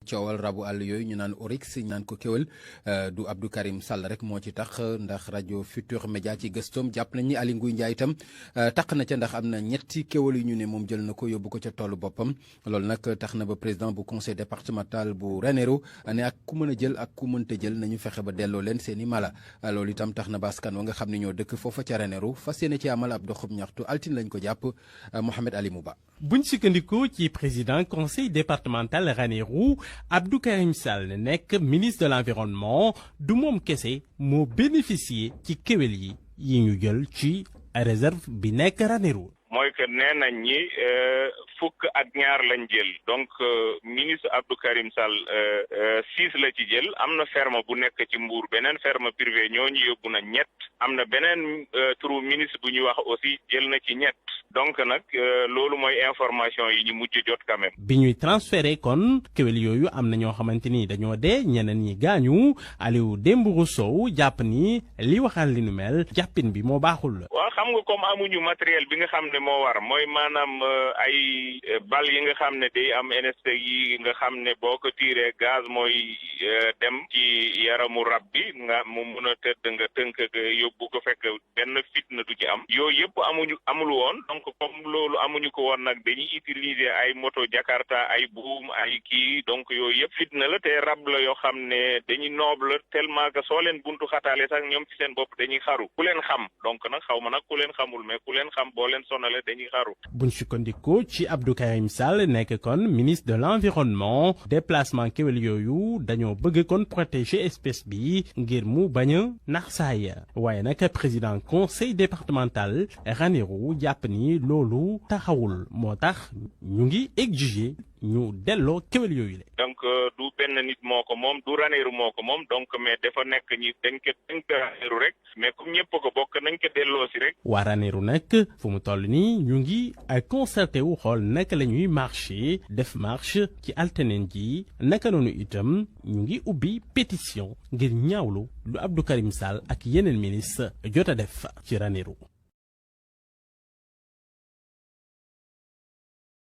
coowal rabu àll yooyu ñu naan Oryx ñu naan ko kéwél du Abdou Karim Sall rek moo ci tax ndax rajo Futur Média ci gëstoom jàpp nañ ni Aly Ngouille Ndiaye itam tax na ca ndax am na ñetti kéwél yu ñu ne moom jël na ko yóbbu ko ca toolu boppam loolu nag tax na ba président bu conseil départemental bu Ranérou ne ak ku mën a jël ak ku mënta jël nañu fexe ba delloo leen seen i mala loolu itam tax na ba askan wa nga xam ne ñoo dëkk foofa ca Ranérou fas yéene ci amal ab doxub ñaxtu altine lañ ko jàpp Mohamed Ali Mouba. buñ sukkandikoo ci président conseil départemental Ranérou Abdou Karim Sall nekk ministre de l'environnement du moom kese moo bénéficié ci kéwél yi ñu jël ci réserve bi nekk Ranérou. mooy que nee nañ ñi fukk ak ñaar lañ jël donc ministre Abdou Karim Sall 6 la ci jël am na ferme bu nekk ci Mbour beneen ferme privé ñooñu yóbbu na ñett am na beneen turu ministre bu ñuy wax aussi jël na ci ñett donc nag loolu mooy information yi ñu mujj jot quand même. bi ñuy transféré kon kéwél yooyu am na ñoo xamante ni dañoo dee ñeneen ñi gaañu Aliou Dembourou Sow jàpp ni li waxal li nu mel jàppin bi moo baaxul. waaw xam nga comme amuñu matériel bi nga xam ne moo war mooy maanaam ay bal yi nga xam ne day am NST yi nga xam ne boo ko tiiree gaz mooy dem ci yaramu rab bi nga mu mun a tëdd nga tënk yóbbu ko fekk benn fitna du ci am yooyu yëpp amul woon donc comme loolu amuñu ko woon nag dañuy utiliser ay moto Jakarta ay buum ay kii donc yooyu yëpp fitna la te rab la yoo xam ne dañuy noble tellement que soo leen buntu xataale sax ñoom ci seen bopp dañuy xaru ku leen xam donc nag xaw ma nag ku leen xamul mais ku leen xam boo leen sonale dañuy xaru. buñ sukkandikoo ci Abdou Karim Sall nekk kon ministre de l'environnement déplacement kéwél yooyu dañoo bëgg kon protéger espèce bi ngir mu bañ a nax saay waaye nag président conseil départemental Ranérou jàpp ni loolu taxawul moo tax ñu ngi exiger ñu delloo kéwél yooyu la. donc du benn nit moo ko moom du Ranérou moo ko moom donc mais dafa nekk ñi dañ ko Ranérou rek mais comme ñëpp ko bokk nañ ko delloo si rek. waa Ranérou nag fu mu toll nii ñu ngi ay concerté wu xool naka la ñuy marché def marche ci alternance ji naka noonu itam ñu ngi ubbi pétition ngir ñaawlu lu Abdou Karim Sall ak yeneen ministre jot a def ci Ranérou.